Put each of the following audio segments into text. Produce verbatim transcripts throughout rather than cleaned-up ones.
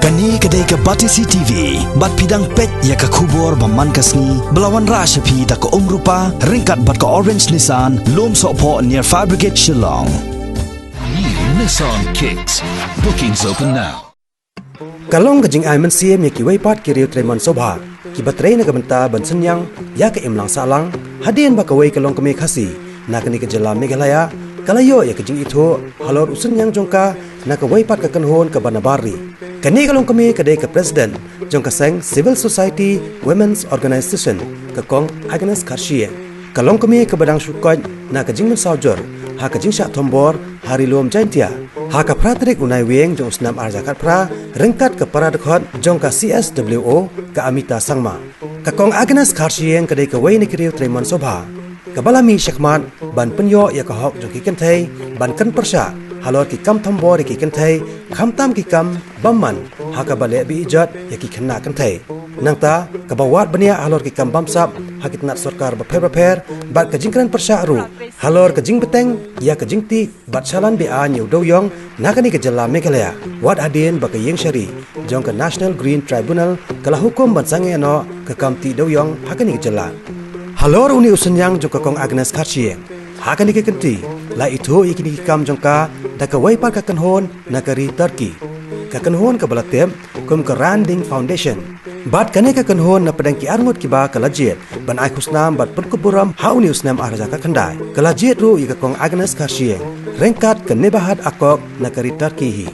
Kane ka dei ka Batesi T V, bad phi dang peit ïa ka khubor ba man ka sngi, ba la wanrah sha phi da ka Umrupa, ryngkat bad ka Orange Nissan, Lum Sohphoh near Fire Brigade Shillong. New Nissan Kicks. Bookings open now. Ka long ka jingai mynsiem ïa kiwei pat ki riew trei mon sngewbha kiba trei na ka bynta ban synñiang ïa ka imlang sahlang, hadien ba kawei ka longkmie Khasi na kane ka jylla Meghalaya ka la ïoh ïa ka jingithuh halor u synñiang jong ka na kawei pat ka kynhun kaba nabar ri. Kane ka longkmie ka dei ka President jong ka seng Civil Society Women's Organization, ka Kong Agnes Kharshiing. Ka longkmie kaba dang shu koit na ka jingmynsaw jur ha ka jingshah thombor ha Ri Lum Jaintia ha ka phra tarik u Naiwieng jong u snem ar hajar khatphra, ryngkat ka para dkhot jong ka C S W O, ka Amita Sangma. Ka Kong Agnes Kharshiing ka dei kawei na ki riew trei mon sngewbha kaba la mih shakhmat ban pynïoh ïa ka hok jong ki kynthei ban kren pyrshah halor ki kam thombor ïa ki kynthei, khamtam ki kam bym man ha kaba leh be-ijot ïa ki khynnah kynthei. Nangta kaba wad bniah halor ki kam bamsap ha ki tnat sorkar bapher bapher, bad ka jingkren pyrshah ruh halor ka jingbteng ïa ka jingtih bad shalan be-aiñ ïa u dewiong na kane ka jylla Meghalaya, wat hadien ba ka ïing shari jong ka National Green Tribunal ka la hukum ban sangeh noh ka kam tih dewiong ha kane ka jylla. Halor une u synñiang jong ka Kong Agnes Kharshiing, ha kane ka kynti la ithuh ïa kine ki kam jong ka da kawei pat ka kynhun na ka ri Turkey, ka kynhun kaba la tip kum ka Randing Foundation. Bad kane ka kynhun na pdeng ki arngut kiba ka la jied ban ai khusnam bad pynkup burom ha une u snem ar hajar khatkhyndai, ka la jied ruh ïa ka Kong Agnes Kharshiing ryngkat ka Nebahat Akok na ka ri Turkey hi.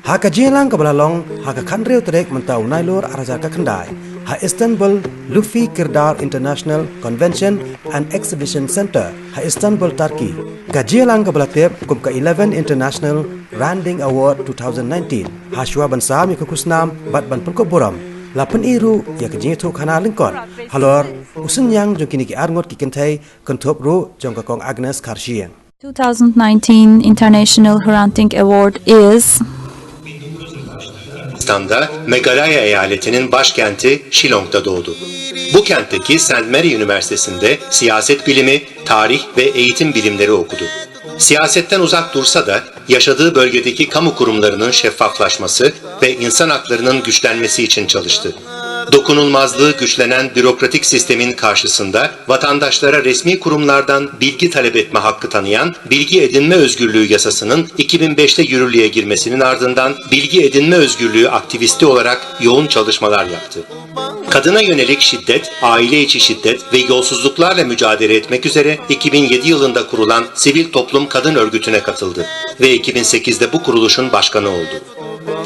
Ha ka jingïalang kaba la long ha ka khathynriew tarik mynta u Nailur ar hajar khatkhyndai ha Istanbul, Lufi Kirdar International Convention and Exhibition Center ha Istanbul, Turkey, ka jingïalang kaba la tip kum ka eleven International Randing Award two thousand nineteen, ha shuwa ban sam ïa ka khusnam bad ban pynkup burom, la pyni ruh ïa ka jingïathuhkhana lyngkot halor u synñiang jong kine ki arngut ki kynthei, kynthup ruh jong ka Kong Agnes Kharshiing. two thousand nineteen International Hrant Dink Award is Hindistan'da Meghalaya eyaletinin başkenti Shillong'da doğdu. Bu kentteki Saint Mary Üniversitesi'nde siyaset bilimi, tarih ve eğitim bilimleri okudu. Siyasetten uzak dursa da yaşadığı bölgedeki kamu kurumlarının şeffaflaşması ve insan haklarının güçlenmesi için çalıştı. Dokunulmazlığı güçlenen bürokratik sistemin karşısında vatandaşlara resmi kurumlardan bilgi talep etme hakkı tanıyan bilgi edinme özgürlüğü yasasının iki bin beşte yürürlüğe girmesinin ardından bilgi edinme özgürlüğü aktivisti olarak yoğun çalışmalar yaptı. Kadına yönelik şiddet, aile içi şiddet ve yolsuzluklarla mücadele etmek üzere iki bin yedi yılında kurulan Sivil Toplum Kadın Örgütü'ne katıldı ve iki bin sekizde bu kuruluşun başkanı oldu.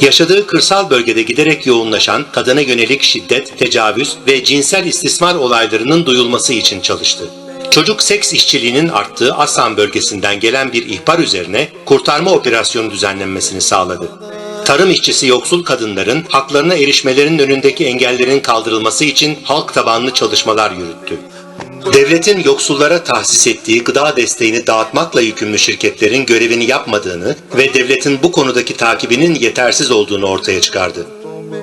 Yaşadığı kırsal bölgede giderek yoğunlaşan kadına yönelik şiddet, tecavüz ve cinsel istismar olaylarının duyulması için çalıştı. Çocuk seks işçiliğinin arttığı Assam bölgesinden gelen bir ihbar üzerine kurtarma operasyonu düzenlenmesini sağladı. Tarım işçisi yoksul kadınların haklarına erişmelerinin önündeki engellerin kaldırılması için halk tabanlı çalışmalar yürüttü. Devletin yoksullara tahsis ettiği gıda desteğini dağıtmakla yükümlü şirketlerin görevini yapmadığını ve devletin bu konudaki takibinin yetersiz olduğunu ortaya çıkardı.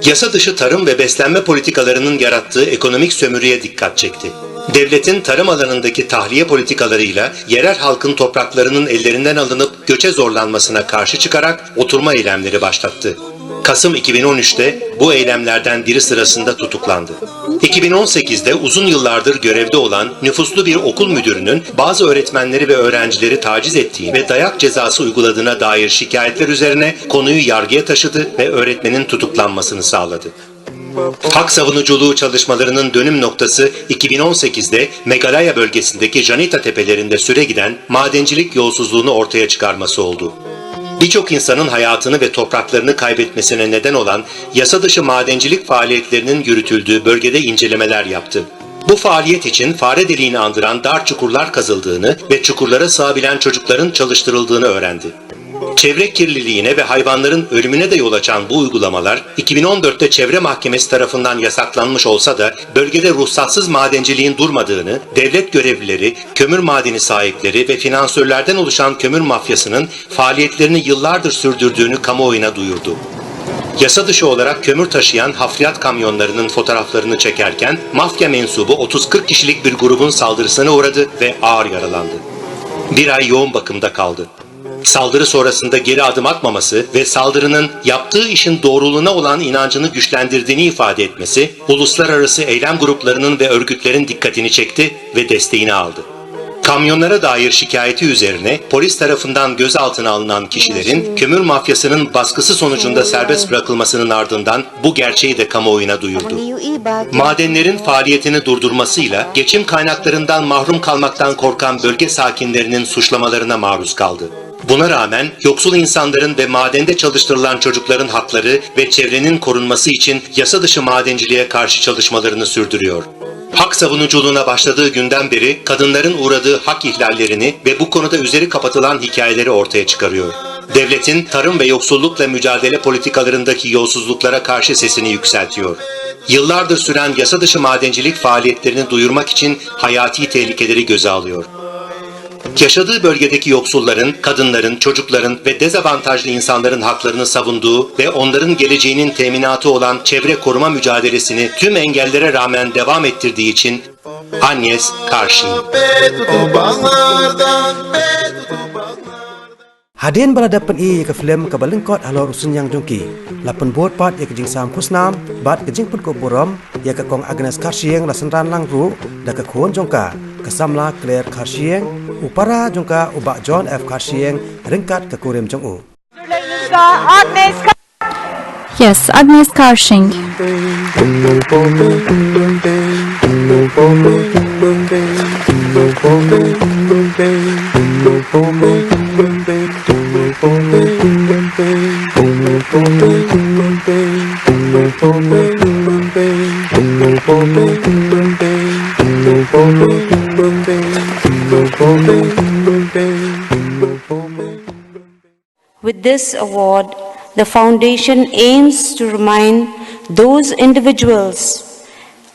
Yasa dışı tarım ve beslenme politikalarının yarattığı ekonomik sömürüye dikkat çekti. Devletin tarım alanındaki tahliye politikalarıyla yerel halkın topraklarının ellerinden alınıp göçe zorlanmasına karşı çıkarak oturma eylemleri başlattı. Kasım iki bin on üçte bu eylemlerden biri sırasında tutuklandı. iki bin on sekizde uzun yıllardır görevde olan nüfuslu bir okul müdürünün bazı öğretmenleri ve öğrencileri taciz ettiği ve dayak cezası uyguladığına dair şikayetler üzerine konuyu yargıya taşıdı ve öğretmenin tutuklanmasını sağladı. Hak savunuculuğu çalışmalarının dönüm noktası iki bin on sekizde Meghalaya bölgesindeki Janita tepelerinde süregiden madencilik yolsuzluğunu ortaya çıkarması oldu. Birçok insanın hayatını ve topraklarını kaybetmesine neden olan yasa dışı madencilik faaliyetlerinin yürütüldüğü bölgede incelemeler yaptı. Bu faaliyet için fare deliğini andıran dar çukurlar kazıldığını ve çukurlara sığabilen çocukların çalıştırıldığını öğrendi. Çevre kirliliğine ve hayvanların ölümüne de yol açan bu uygulamalar iki bin on dörtte çevre mahkemesi tarafından yasaklanmış olsa da bölgede ruhsatsız madenciliğin durmadığını, devlet görevlileri, kömür madeni sahipleri ve finansörlerden oluşan kömür mafyasının faaliyetlerini yıllardır sürdürdüğünü kamuoyuna duyurdu. Yasa dışı olarak kömür taşıyan hafriyat kamyonlarının fotoğraflarını çekerken mafya mensubu otuz kırk kişilik bir grubun saldırısına uğradı ve ağır yaralandı. Bir ay yoğun bakımda kaldı. Saldırı sonrasında geri adım atmaması ve saldırının yaptığı işin doğruluğuna olan inancını güçlendirdiğini ifade etmesi, uluslararası eylem gruplarının ve örgütlerin dikkatini çekti ve desteğini aldı. Kamyonlara dair şikayeti üzerine polis tarafından gözaltına alınan kişilerin kömür mafyasının baskısı sonucunda serbest bırakılmasının ardından bu gerçeği de kamuoyuna duyurdu. Madenlerin faaliyetini durdurmasıyla geçim kaynaklarından mahrum kalmaktan korkan bölge sakinlerinin suçlamalarına maruz kaldı. Buna rağmen yoksul insanların ve madende çalıştırılan çocukların hakları ve çevrenin korunması için yasa dışı madenciliğe karşı çalışmalarını sürdürüyor. Hak savunuculuğuna başladığı günden beri kadınların uğradığı hak ihlallerini ve bu konuda üzeri kapatılan hikayeleri ortaya çıkarıyor. Devletin tarım ve yoksullukla mücadele politikalarındaki yolsuzluklara karşı sesini yükseltiyor. Yıllardır süren yasa dışı madencilik faaliyetlerini duyurmak için hayati tehlikeleri göze alıyor. Yaşadığı bölgedeki yoksulların, kadınların, çocukların ve dezavantajlı insanların haklarını savunduğu ve onların geleceğinin teminatı olan çevre koruma mücadelesini tüm engellere rağmen devam ettirdiği için Agnes Karshi. Hadien ba la dep pyni ïa ka film Kaba Lyngkot Halor U Synñiang Jong Ki, la pynbud pat ïa ka jingsam khusnam bad ka jingpynkup burom ïa ka Kong Agnes Karshiing, la synran lang ruh da ka khun jong ka, ka samla Claire Karshiing, u para jong ka u Bah John F Karshiing, ryngkat ka kurim jong u. Agnes Yes, Agnes Karshiing. With this award, the Foundation aims to remind those individuals,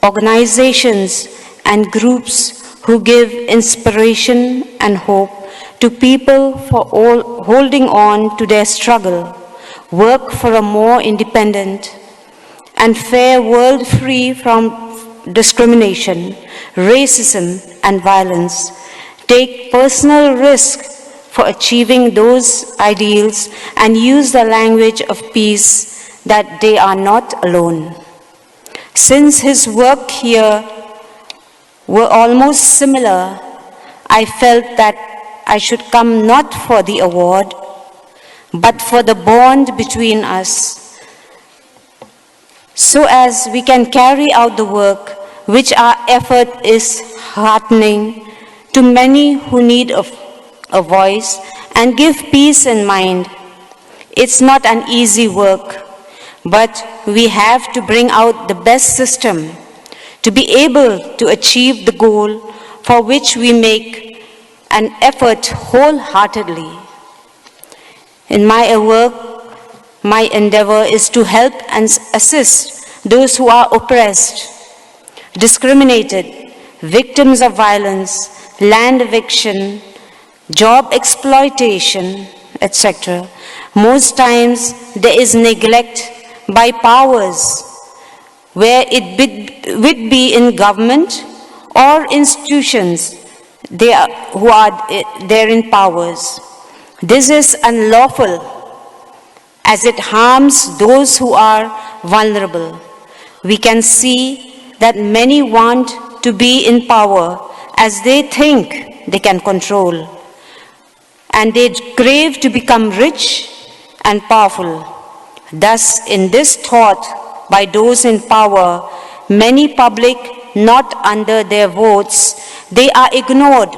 organizations, and groups who give inspiration and hope to people for all holding on to their struggle, work for a more independent, and fair world free from discrimination, racism, and violence, take personal risk for achieving those ideals, and use the language of peace that they are not alone. Since his work here were almost similar, I felt that I should come not for the award, but for the bond between us, so as we can carry out the work which our effort is heartening to many who need a, a voice and give peace in mind. It's not an easy work, but we have to bring out the best system to be able to achieve the goal for which we make an effort wholeheartedly. In my work, my endeavor is to help and s-, assist those who are oppressed, discriminated, victims of violence, land eviction, job exploitation, et cetera. Most times, there is neglect by powers where it bid-, would be in government or institutions they are, who are, eh, there in powers. This is unlawful as it harms those who are vulnerable. We can see that many want to be in power as they think they can control, and they crave to become rich and powerful. Thus, in this thought by those in power, many public, not under their votes, they are ignored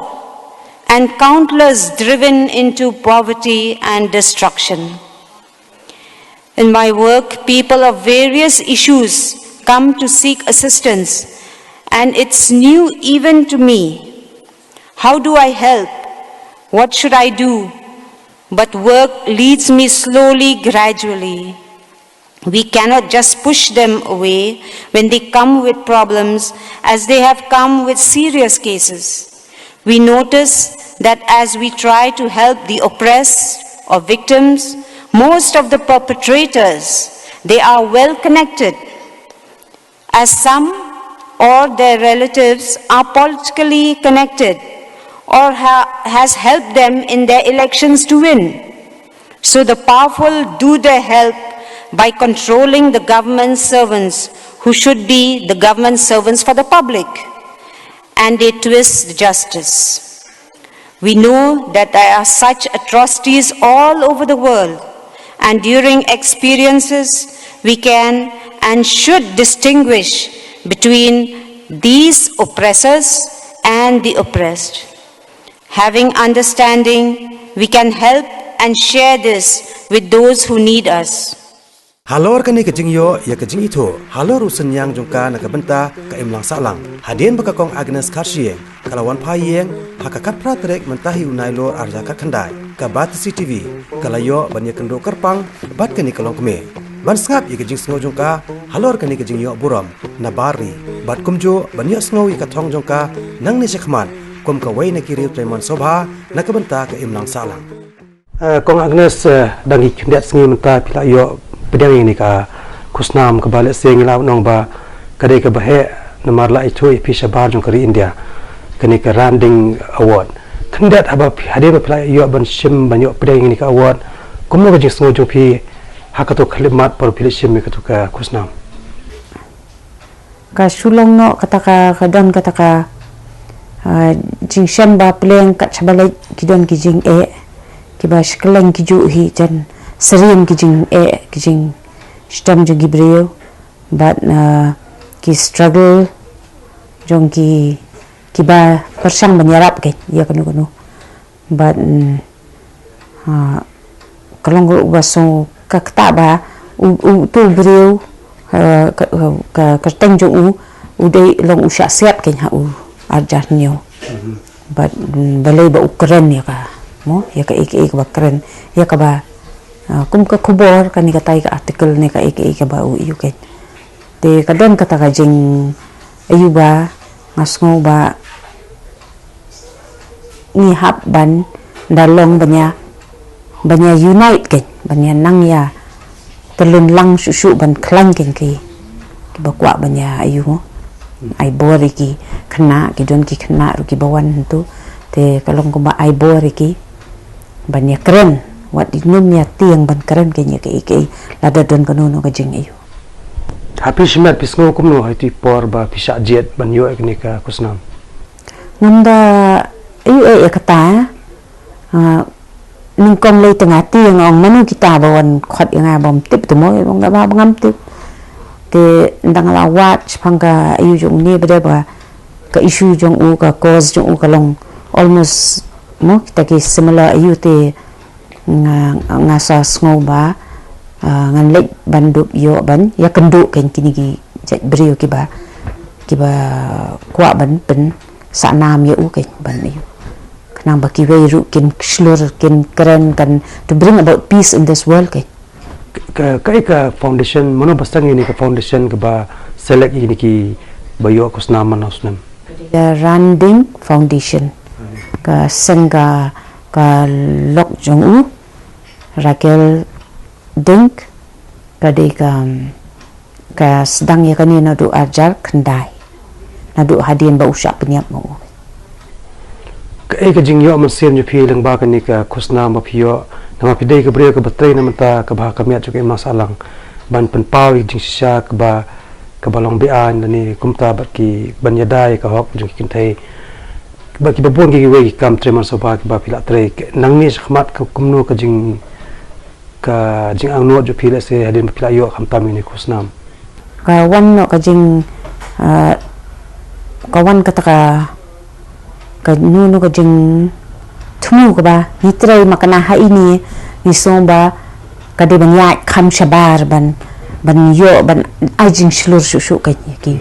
and countless driven into poverty and destruction. In my work, people of various issues come to seek assistance, and it's new even to me. How do I help? What should I do? But work leads me slowly, gradually. We cannot just push them away when they come with problems, as they have come with serious cases. We notice that as we try to help the oppressed or victims, most of the perpetrators, they are well connected, as some or their relatives are politically connected or ha- has helped them in their elections to win. So the powerful do their help by controlling the government servants who should be the government servants for the public, and they twist the justice. We know that there are such atrocities all over the world, and during experiences, we can and should distinguish between these oppressors and the oppressed. Having understanding, we can help and share this with those who need us. Halor kane ka jingïoh ïa ka jingithuh halor u synñiang jong ka na ka bynta ka imlang sahlang, hadien ba ka Kong Agnes Kharshiing ka la wan phai ïeng ha ka khatphra tarik mynta hi u Nailur arhajar khatkhyndai, ka Batesi TV ka la ïoh ban ïakynduh kyrpang bad kane ka longkmie ban sngap ïa ka jingsngew jong ka halor kane ka jingïoh burom na bar ri, bad kumjuh ban ïohsngew ïa ka thong jong ka nangne shakhmat kum kawei na ki riew treimon sngewbha na ka bynta ka imlang sahlang. Eh, Kong Agnes, eh, dang ki khyndiat sngi mynta phi la ïoh pdiang ïa kane ka khusnam kaba lehse ngi lah ban ong ba ka dei kaba heh namar la ithuh ïa phi shabar jong ka ri India, kane ka Randing Award. Khyndiat haba phi, hadien ba phi la ïoh ban shim ban ïoh pdiang ïa kane ka award, kumno ka jingsngew jong phi ha kato ka khyllipmat por ba phi la shim ïa kato ka khusnam? Ka shu long noh kata ka, ka don kata ka, ah, jingshem ba pleng kat shaba leit ki don ki jingeh kiba sha kylleng ki juh hi, jan syriem ki jingeh, ki jingshitom jong ki briew bad, ah, ki struggle jong ki, kiba pyrshang ban ïarap ki ïa kano kano. Bad, mm, ha, ka long ruh ba shu ka kata ba u, u tu briew, ha, ka, ka, ka kyrteng jong u u dei long u shah siat kein ha u arjar hynñiew. Bad, mm, balei ba u kren ïa ka, mo, ïa ka ei ka ei kaba kren, ïa kaba, ha, kum ka khubor kane katai ka article ne ka ei ka ei kaba u ïoh kein. Te ka don kata ka jing, ïa ba nga sngew ba ngi hap ban da long ban ïa, ban ïa unite kein, ban ïa nang ïa tylun lang shuh shuh ban khlaiñ kein ki, kiba kwah ban ïa ïa ai bor ïa ki khynnah, ki don ki khynnah ruh kiba wan hangtu, te ka long kumba ai bor ïa ki ban ïa kren, wat ïa ngim ïa tieng ban kren kein ïa ka ei ka ei, lada don kano kano ka jing ïa. Ha phi shimet phi sngew kumno ha iti i por ba phi shah jied ban ïoh ïa kane ka khusnam? Ngam da ïoh ïa kata, ah, nyngkong lei tang ha ti nga ong mano kita ba wan khot ïa nga bym tip te mo, ong nga ba ngam tip. Te ynda nga la wad shaphang ka issue jong une ba dei ba ka issue jong u, ka cause jong u ka long almost mo kita ki similar issue te nga, nga sa sngew ba, ah, ngan leit ban dup ïoh ban ïa kynduh kein kine ki jait briew kiba, kiba kwah ban pynsah nam ïa u kein ban ïa u. Khnang ba kiwei ruh kin shlur kin kren kan to bring about peace in this world kein. Ka, ka, ka foundation, mano ba seng ïa kane ka foundation kaba select ïa kine kiba ïoh khusnam man la u snem? Ka Randing Foundation. Ka seng ka, ka lok jong u Raquel Ding, ka dei ka, ka sdang ïa kane naduh arjar khyndai, naduh hadien ba u shah pynïap ma u. Kaei ka jingïoh mynsiem jong phi lyngba kane ka khusnam ba phi ïoh, namar phi dei ka briew kaba trei na mynta kaba ha ka miat jong ka imlang sahlang ban pynpaw ïa ka jingshisha kaba, kaba long be-aiñ lane kumta bad ki ban ïada ïa ka hok jong ki kynthei. Bad kiba bun kiwei ki kam trei man sawba kiba phi la trei. Nangne shakhmat ka kumno ka jing, ka jingangnud jong phi lehse hadien ba phi la ïoh khamtam ïa kane ka khusnam? Ka wan noh ka jing, ah, ka wan kata ka, kano kano ka jingthmu kaba ngi trei ma kane ha ine, ngi sngew ba ka dei ban ïaid kham shabar ban, ban ïoh ban ai jingshlur shuh shuh kein ïa ki,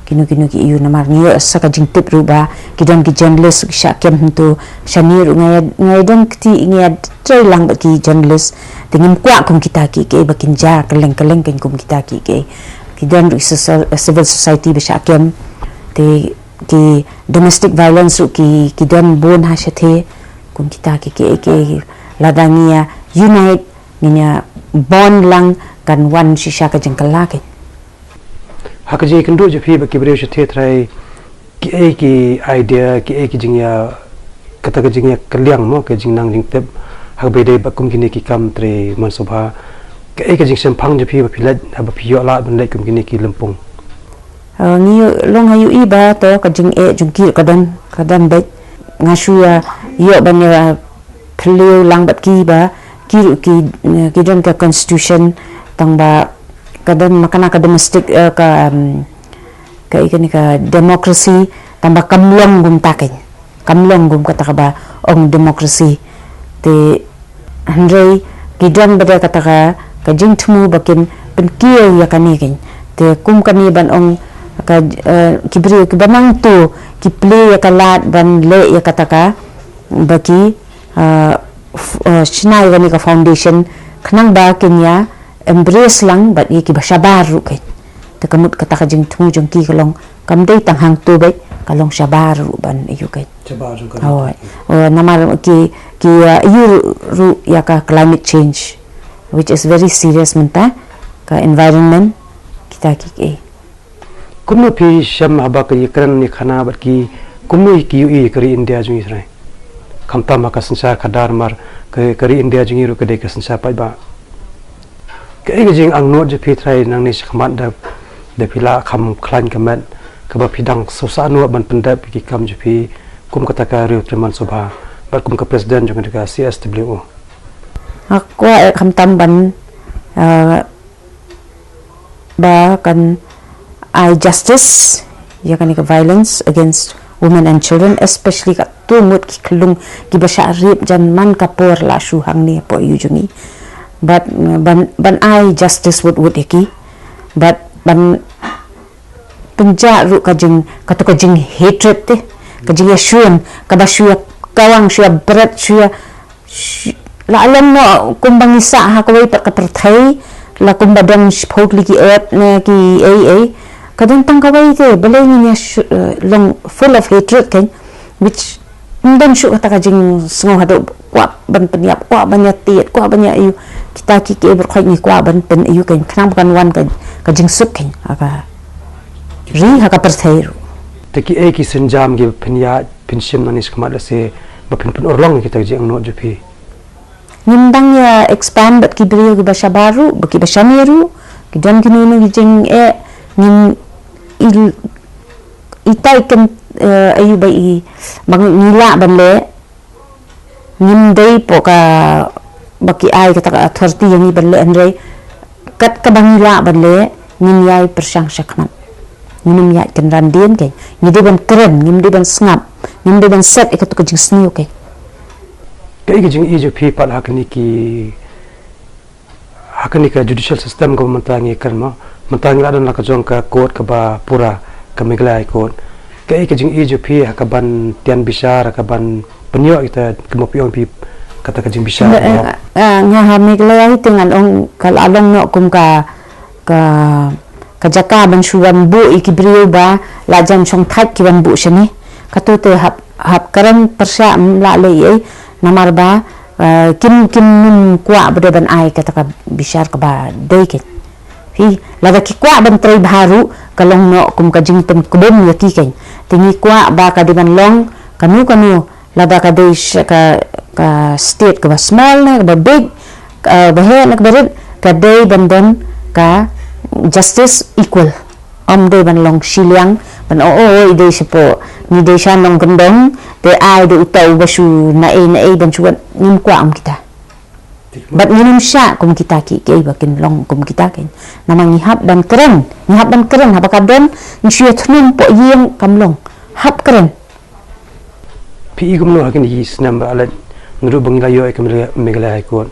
kino kino ki issue namar ngi ïoh sa ka jingtip ruh ba ki don ki journalist ki shah kem hangtu, shane ruh nga ïa, nga ïa don kti nga ïa trei lang bad ki journalist. Te ngim kwah kum kita kiei kiei ba kin jia kylleng kylleng kein kum kita kiei kiei. Ki don ruh ki so-, civil society ba shah kem. Te ki domestic violence ruh ki, ki don bun ha shathie. Kum kita kiei kiei, lada ngi ïa unite, ngin ïa bond lang, kan wan shisha ka jingkylla kein. Ha ka jingïakynduh jong phi bad ki briew shathie trai, kiei ki idea, kiei ki jingïa, Kata ka jingïakylliang mo, ka jingnang jingtip ha kaba ïadei bad kum kine ki kam trei Mon Sabha. Kaei ka jingshemphang jong phi ba phi leit, haba phi ïoh lad ban leit kum kine ki lympung? Ah, ngi long ha ïohi ba to ka jingeh jong ki ruh ka don, ka don beit. Nga shu ïa ïoh ban ïa phylliew lang bad ki ba ki ruh ki, ki don ka constitution, tang ba ka don ma kane ka domestic, eh, ka, um, ka, ïa kane ka democracy, tang ba kam long kumta keiñ. Kam long kum kata kaba ong democracy. Te hynrei ki don ba da kata ka, ka jingthmu ba kin pynkiew ïa kane keiñ. Te kum kane ban ong ka, eh, ki briew kiba nangta ki plie ïa ka lad ban leh ïa kata ka, ba ki, eh, f-, eh, shna ïa kane ka foundation khnang ba kin ïa embrace lang bad ïa kiba shabar ruh keiñ. Te ka mut kata ka jingthmu jong ki ka long kam dei tang hangto beit, ka long shabar ruh ban ïa keiñ. Shabar jong ka. Hooid. Oh, namar ki, ki, uh, ïa ruh, ruh ïa ka climate change, which is very serious mynta, ka environment, kita ki, eh. Kumno phi shem haba ka ïakren ïakhana bad ki, kumno ki ïohi ïa ka ri India jong ngi hynrei? Khamtam ha ka synshar khadar, namar ka, ka ri India jong ngi ruh ka dei ka synshar paidbah. Kaei ka jingangnud jong phi hynrei nangne shakhmat da, da phi la kham khlaiñ ka met, kaba phi dang sngewsih noh ban pyndep ïa ki kam jong phi kum kata ka Riew Trei Mon Sabha bad kum ka president jong ka C S W O? Nga kwah, eh, khamtam ban, eh, ba kan ai justice ïa kane ka violence against women and children, especially kato ngut ki khyllung kiba shah rape jan man ka por la shu hangne hapoh ïew jong ngi. Bad, eh, ban, ban ai justice wut wut ïa ki. Bad ban pynjah ruh ka jing, kato ka jing hatred te, ka jingïashun kaba shu ïa kawang, shu ïa bret, shu ïa, sh-, la long noh kumba ngi sah ha kawei pat ka pyrthei, la kumba don shiphew tylli ki ot ne ki ei ei. Ka don tang kawei te, balei ngin ïa shu-, eh, long full of hatred keiñ, which ym don shuh kata ka jingsngew haduh kwah ban pynïap, kwah ban ïatied, kwah ban ïa ïoh. Kita ki, ki briew khoit ngi kwah ban pyn-ïoh keiñ, khnang ba kan wan ka, ka jingsuk keiñ ha ka ri, ha ka pyrthei ruh. Te kiei ki sienjam kiba phin ïa, phin shim nangne shakhmat lehse ba phin pynurlong ïa kita ki jingangnud jong phi? Ngim dang ïa expand bad ki briew kiba shabar ruh, bad kiba shane ruh, ki don kino kino ki jingeh, ngim i, itai ken, eh, aïu ba i, ba ngi lah ban leh, ngim dei hapoh kaba ki ai kata ka authority ïa ngi ban leh, hynrei kat kaba ngi lah ban leh, ngin ïai pyrshang shakhmat. Ngim ïai kynran dien keiñ. Ngi dei ban kren, ngim dei ban sngap, ngim dei ban set ïa kato ka jingsniew keiñ. Kaei ka jingïohi jong phi pat ha kane ki, ha kane ka judicial system kaba mynta ngi kren mo, mynta ngi la don la ka jong ka court kaba pura, ka Meghalaya High Court. Kaei ka jingïohi jong phi ha kaban tian bishar, ha kaban pynïoh ïa kata, kumba phi ong phi, kata ka jingbishar? Nga, eh, eh, nga ha Meghalaya hi te ngan ong ka la long noh kum ka, ka, ka jaka ban shu wan buh ïa ki briew ba la jan shongthait ki wan buh shane. Kato te hap, hap kren pyrshah, ym lah leh ei ei, namar ba, eh, kim, kim nym kwah ba dei ban ai kata ka bishar kaba dei keiñ. Phi, lada ki kwah ban trei bha ruh, ka long noh kum ka jingpynkhlaiñ ïa ki keiñ. Te ngi kwah ba ka dei ban long kano kano, lada ka dei sha ka, ka state kaba small ne kaba big, kaba heh ne kaba rit, ka dei ban don ka justice equal. Ym dei ban long shiliang, ban, oh, oh, oh, i dei shapoh, ngi dei sha nongkyndong, te ai da uta uba shu naei naei ban shu wan, ngim kwah kum kita. Bad ngim shah kum kita ki, kiei ba kin long kum kita keiñ. Namar ngi hap ban kren, ngi hap ban kren, haba ka don, ngi shu ïathnum hapoh ïing kam long. Hap kren. Phi i kumno ha kine ki snem ba la leit, naduh ba ngi la ïoh ïa ka Meghalaya, Meghalaya High Court?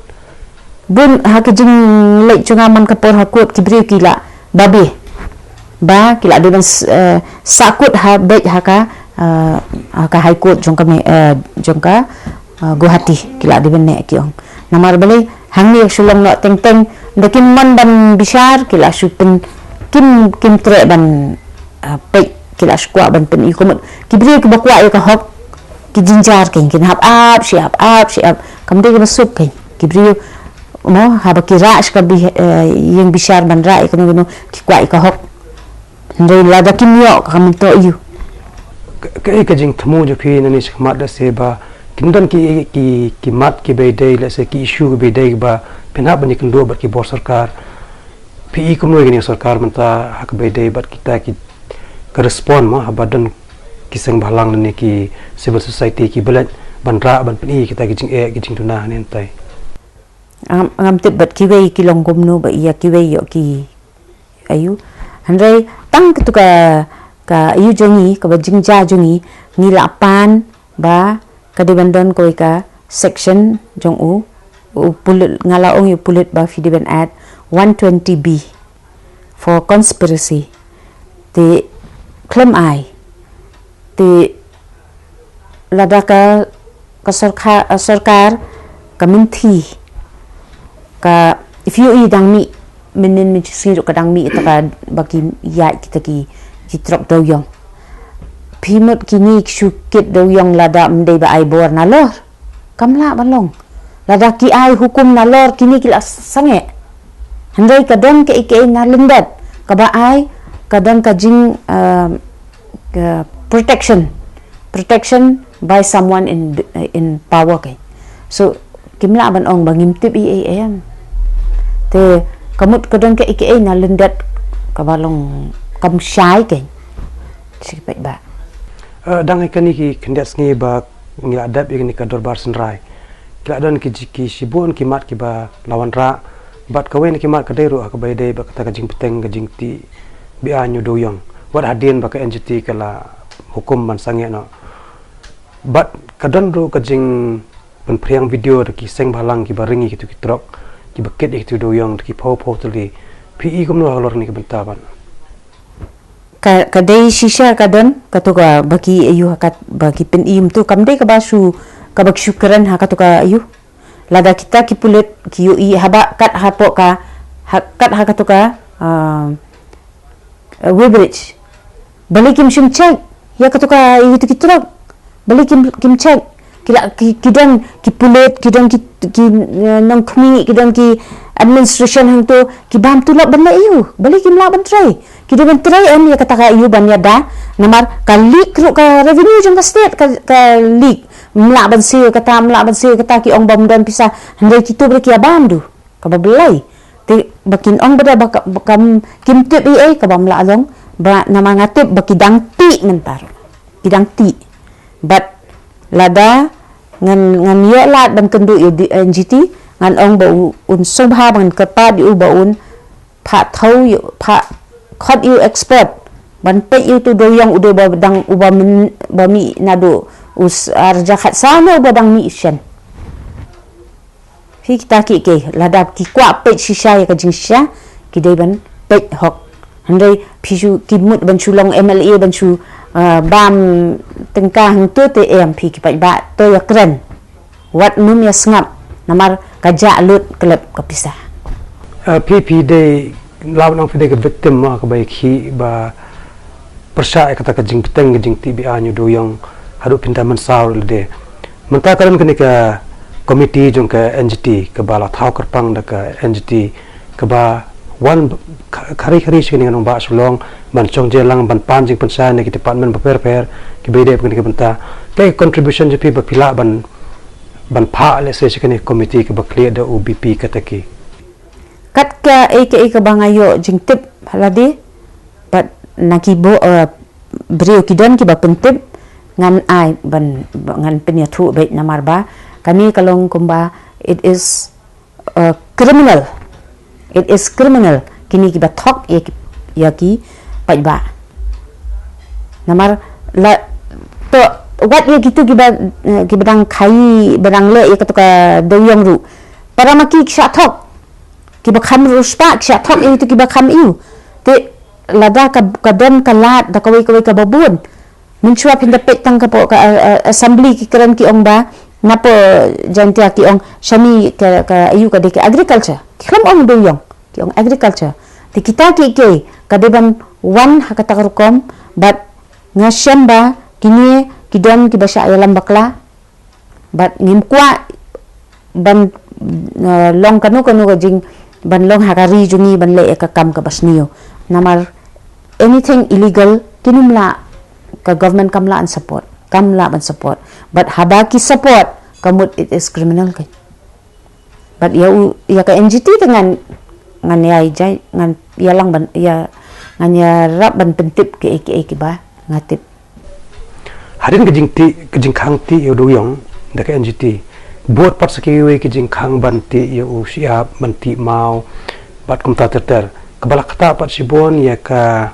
Bun ha ka jingleit jong nga man ka por ha court ki briew ki la babe. Ba ki la dei ban s-, eh, sahkut ha beit ha ka, eh, ha ka High Court jong ka Me-, eh, jong ka, eh, Guwahati, ki la dei ban neh ki ong. Namar balei, hangne shu long noh teng teng, da kim mon ban bishar, ki la shu pyn-, kim, kim treh ban, eh, peit, ki la shu kwah ban pyn-i kumut. Ki briew kiba kwah ïa ka hok, ki jynjar keiñ, kin hap ap shi ap, ap shi ap. Kam dei kaba suk keiñ. Ki briew mo, haba ki rah sha ka bi-, eh, ïing bishar ban rah ïa kano kano, ki kwah ïa ka hok. Hynrei lada kim ïoh, ka kam to ïoh. Ka, ka, ka jingthmu jong phi nangne shakhmat lehse ba Kin don ki, ki, ki mat ki ba ïadei, let's say, ki issue ki ba ïadei ba phin hap ban ïakynduh bad ki bor sorkar. Phi i kumno ïa kane ka sorkar mynta ha kaba ïadei bad kita ki, ka respond mo, haba don ki seng bhalang ne ki civil society ki ba leit ban rah ban pyni kita ki jingeh ki jingduna ne, hynrei ngam, ngam tip bad kiwei ki long kumno ba ïa kiwei ïoh ki aiu. Hynrei tang katu ka, ka aiu jong ngi, kaba jingjia jong ngi, ngi la pan ba ka dei ban don kawei ka section jong u, u pulit, nga la ong ïa u pulit ba phi dei ban add one twenty B for conspiracy. Te khlem ai, te lada ka, ka sorkar, sorkar ka mynthi, ka, if you i dang mih, mynnin mynshisngi ruh ka dang mih ïa kata kaba ki ïaid kita ki, ki trok dewïong. Phi mut kine ki shu kit dewïong lada ym dei ba ai bor nalor? Kam lah ban long. Lada ki ai hukum nalor, kine ki la sangeh. Hynrei ka don kaei kaei na lyndet kaba ai, ka don ka jing, um, ka protection, protection by someone in, in power, kan. So kim lah ban ong ba ngim tip ei ei em. Te ka mut ka don kaei kaei na lyndet kaba long kam shai, kan. Shi peit ba. Eh, dang ïa kane ki khyndiat sngi ba ngi la dep ïa kane ka dorbar synrai, ki la don ki ji-, ki shibun ki mat kiba la wanrah, bad kawei na ki mat ka dei ruh ha kaba ïadei bad kata ka jingbteng ka jingtih bia ñiuh dewïong. Wat hadien ba ka N G T ka la hukum ban sangeh noh. Bad ka don ruh ka jingpynphriang video da ki seng bhalang kiba ring ïa kitu ki trok, kiba kit ïa kitu dewïong da ki phew phew tylli. Phi i kumno halor kane ka bynta, ban? Ka, ka dei shisha ka don, katu kaba ki aiu ha kat, ba ki pyni kumtu, kam dei kaba shu, kaba ki shu kren ha katu ka aiu. Lada kita ki pulit ki ïohi haba kat hapoh ka, ha, kat ha katu ka, ah, eh, weighbridge. Balei kim shym check ïa katu ka, ïa kitu ki trok? Balei kim, kim check? Ki la, ki, ki don ki pulit, ki don ki, ki, eh, nongkhmih, ki don ki administration hangtu, ki bam tulop ban leh aiu? Balei kim lah ban trei? Ki dei ban trei em ïa kata ka aiu ban ïada, namar ka leak ruh ka revenue jong ka state, ka, ka leak. Ym lah ban siew ïa kata, ym lah ban siew ïa kata, ki ong ba ym don pisa, hynrei kitu ba ki ïa bam, duh. Kaba blei. Te ba kin ong ba da ba ka, ba kam, kim tip ei ei, kaba ym lah long, ba namar nga tip ba ki dang tih mynta ruh. Ki dang tih. Bad lada ngan, ngan ïoh lad ban kynduh ïa u N G T, ngan ong ba u, un sngewbha ba ngan kyrpad ïa u ba un phah thew ïa u, phah khot ïa u expert ban peit ïa utu u dewïong, u dei ba dang, uba mih, ba mih naduh u s-, ar hajar khatsaw ne uba dang mih shen. Phi, kita kiei kiei, lada ki kwah peit shisha ïa ka jingshisha, ki dei ban peit hok. Hynrei phi shu, ki mut ban shu long M L A, ban shu, ah, bam tyngka hangtu te em, phi ki paidbah to ïa kren. Wat nym ïa sngap, namar ka jah lut klep ka pisa. Ah, phi, phi dei, lah ban ong phi dei ka victim mo, kaba ïa ki ba pyrshah ïa kata ka jingbteng ka jingtih bia ñiuh dewïong haduh pynda mynsaw lade. Mynta ka don kane ka komiti jong ka N G T kaba la thaw kyrpang da ka N G T kaba wan kha-, khari khari sha kane ka nongbah Shillong ban shong jingïalang, ban pan jingpynshai na ki department bapher bapher kiba ïadei bad kane ka bynta. Kaei ka contribution jong phi ba phi lah ban, ban phah, let's say, sha kane ka komiti kaba khlieh da u B P Kataki? Kat kaei kaei kaba nga ïoh jingtip ha lade, bad na ki bo-, eh, briew ki don kiba pyntip, ngan ai ban, ngan pynïathuh beit namar ba kane ka long kumba it is, eh, criminal. It is criminal. Kine kiba thok ïa ki, ïa ki paidbah. Namar la, to, wat ïa kitu kiba, eh, kiba dang khaii, ba dang leh ïa katu ka dewïong ruh. Para ma ki ki shah thok. Kiba kham riewspah ki shah thok ïa kitu kiba kham aiu. Te lada ka, ka don ka lad da kawei kawei kaba bun. Mynshuwa phin da peit tang ka hapoh ka, eh, eh, assembly ki kren ki ong ba, napoh Jaintia ki ong shane ka, ka aiu ka dei ka agriculture. Ki khlem ong dewïong, ki ong agriculture. Te kita kiei kiei ka dei ban wan ha kata ka rukom, bad nga shem ba kine ki don kiba shah ïalam bakla. Bad ngim kwah ban, eh, long kano kano ka jing, ban long ha ka ri jong ngi ban leh ïa ka kam kaba sniew. Namar anything illegal kin ym lah, ka government kam lah ban support. Kam lah ban support. But haba ki support, ka mut it is criminal kan. But ïa u, ïa ka N G T te ngan, ngan ïa jai, ngan ïa lang ban, ïa, ngan ïarap ban pyntip kiei kiei kiba nga tip. Hadien ka jingtih, ka jingkhang tih ïa u Dewïong da ka N G T, bud pat sa kiwei ki jingkhang ban tih ïa u shyiap, ban tih maw, bad kumta ter ter. Kaba la ktah pat shibun ïa ka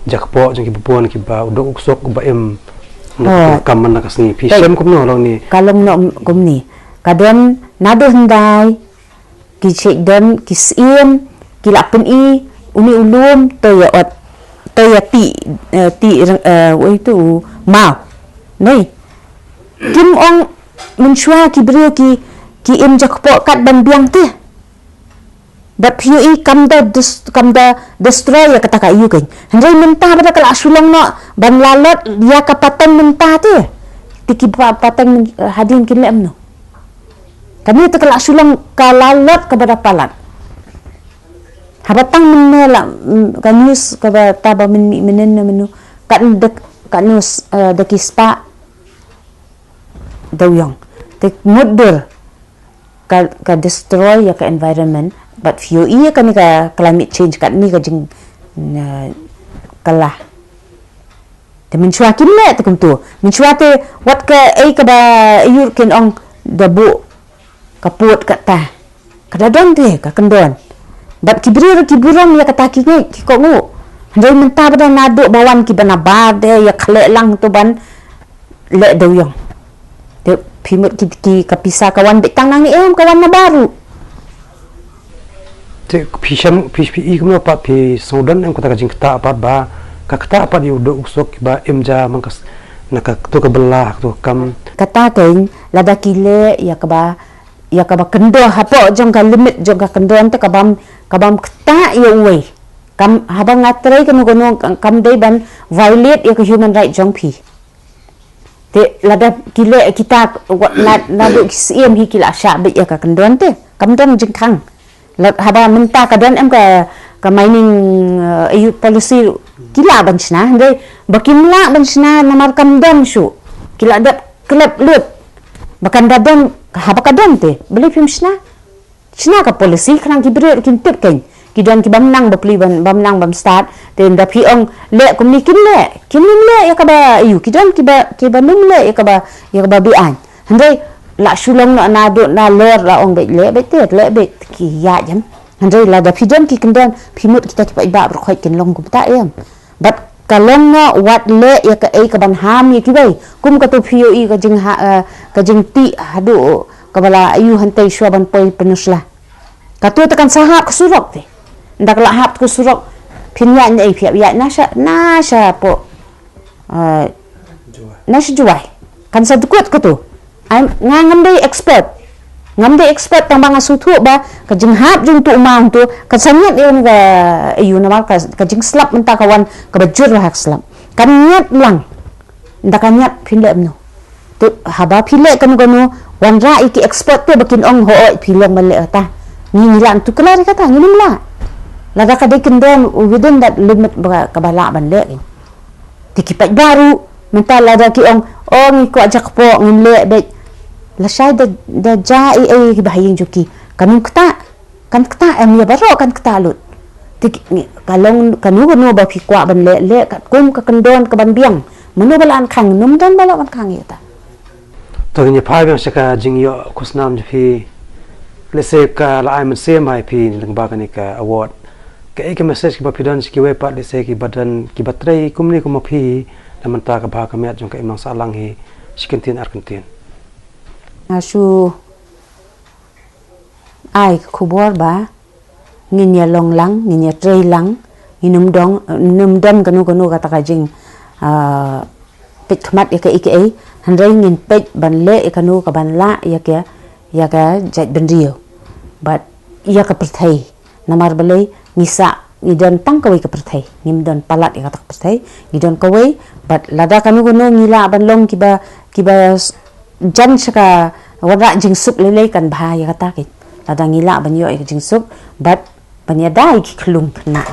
jakpoh jong kiba bun kiba u duk u ksuk ba im na ka kam man na ka sngi. Phi shem kumno long ni? Ka long noh kumni. Ka don naduh hyndai ki chek don ki siem ki la pyni uni u lum to ïa ot, to ïa ti, eh, ti reng, eh, wei tu maw. Nei. Kim ong mynshuwa ki briew ki, ki im jakpoh kat ban biang te. Bad phi ïohi kam da dis-, kam da destroy ïa kata ka ïu kein. Hynrei mynta ba da ka la shu long noh ban lalot ïa ka pateng mynta te. Te ki pa-, pateng myn-, hadien kin leh kumno? Kane te ka la shu long ka lalot kaba da palat. Haba tang mynne la, mm, ka news kaba ta ba mynmih mynne na mynnu. Ka da, ka news, eh, da ki spah Dewïong. Te mutdur ka, ka destroy ïa ka environment, bad phi ïohi ïa kane ka climate change, kane ka jing, eh, kylla. Te mynshuwa kim leh te kumto. Mynshuwa te wat kaei kaba ïur kin ong da buh ka pud kata. Ka da don te ka kyndon. Bad ki briew ruh ki burom ïa kata ki ngeit ki kohnguh. Hynrei mynta ba da naduh ba wan kiba nabar de ïa khleh lang to ban leh Dewïong. Te phi mut ki, ki ka pisa ka wan beit tang nangne, em, ka wan nabar ruh. Te phi shem, phi, phi i kumno pat, phi sngewdon em kata ka jingktah pat ba ka ktah pat ïa u duk u ksuk ba im ja man ka s-, na kato ka bylla, kato ka kam? Kata kein lada ki leh ïa kaba, ïa kaba kyndon hapoh jong ka limit jong ka kyndon te ka bym, ka bym ktah ïa uwei. Kam, haba nga trei kano kano kam, kam dei ban violate ïa ka human right jong phi. Te lada ki leh kita wa-, na, naduh ki siem hi ki la shah beit ïa ka kyndon te. Kam don jingkhang. La, haba mynta ka don em ka, ka mining, eh, ïa u policy ki lah ban shna, hynrei ba kim lah ban shna namar kam don shuh. Ki la dep klep lut. Ba kan da don, haba ka don te, balei phim shna? Shna ka policy khnang ki briew ruh kin tip kein. Ki don ki bym nang bapli bym, bym nang bym stad. Te ynda phi ong leh kumne kin leh. Kin nym leh ïa kaba ïu. Ki don kiba, kiba nym leh ïa kaba, ïa kaba beaiñ. Hynrei la shu long na, naduh nalor la ong beit leh beit te, leh beit ki ïa jan. Hynrei lada phi don ki kyndon, phi mut kita ki paidbah baroh khoit kin long kumta em. Bad ka long noh wat leh ïa kaei ka ban ham ïa kiwei. Kum kato phi ïohi ka jingha-, eh, ka jingtih haduh kaba la ïu hangtei shuwa ban poi Pynursla. Kato te kan sa hap ka surok te. Ynda ka la hap ka surok phin ïaid na ei, phi ïaid na sha, na sha poh, eh, na sha Jowai. Kan sa dkut kato. Ai, nga ngam dei expert. Ngam dei expert tang ba nga sngewthuh ba ka jinghap jong uto u maw uto kan sa ñiad ïa kane ka ïu namar ka, ka jingslap mynta ka wan kaba jur bha ka slap. Kan ñiad lang. Ynda ka ñiad phin leh kumno? Te haba phi leh kano kano wanrah ïa ki expert te ba kin ong hooid phi long ban leh kata. Ngi, ngi lah ban tuklar ïa kata, ngi nym lah. Lada ka dei kyndon within that limit ba kaba lah ban leh. Te ki paidbah ruh mynta lada ki ong, oh, ngi kwah jakpoh, ngin leh beit. Lashai da, da jia ei ei kiba ha ïing jong ki. Kan ym ktah, kan ktah em, ïa baroh kan ktah lut. Te ki, ngi, ka long kano kano ba phi kwah ban leh, leh katkum ka kyndon ka ban biang. Mano ba lah ban khang, ym don ba lah ban khang ïa kata. To ngin ïa phai biang sha ka jingïoh khusnam jong phi. Lehse ka la ai mynsiem bha ïa phi lyngba kane ka award. Kaei ka message kaba phi don sha kiwei pat lehse kiba don kiba trei kumne kum ma phi na mynta ka bha ka miat jong ka imlang sahlang hi shi kyntien ar kyntien? Nga shu ai ka khubor ba ngin ïa long lang, ngin ïa trei lang, ngin ym don, ngin ym don kano kano kata ka jing, ah, peit khmat ïa kaei kaei, hynrei ngin peit ban leh ïa kano ka ban lah ïa ka, ïa ka jaitbynriew bad ïa ka pyrthei. Namar balei ngi sah, ngi don tang kawei ka pyrthei, ngim don palat ïa kata ka pyrthei, ngi don kawei, bad lada kano kano ngi lah ban long kiba, kiba s-, jan sha ka wanrah jingsuk lei lei kan bha ïa kata kein. Lada ngi lah ban ïoh ïa ka jingsuk bad ban ïada ïa ki khyllung khynnah.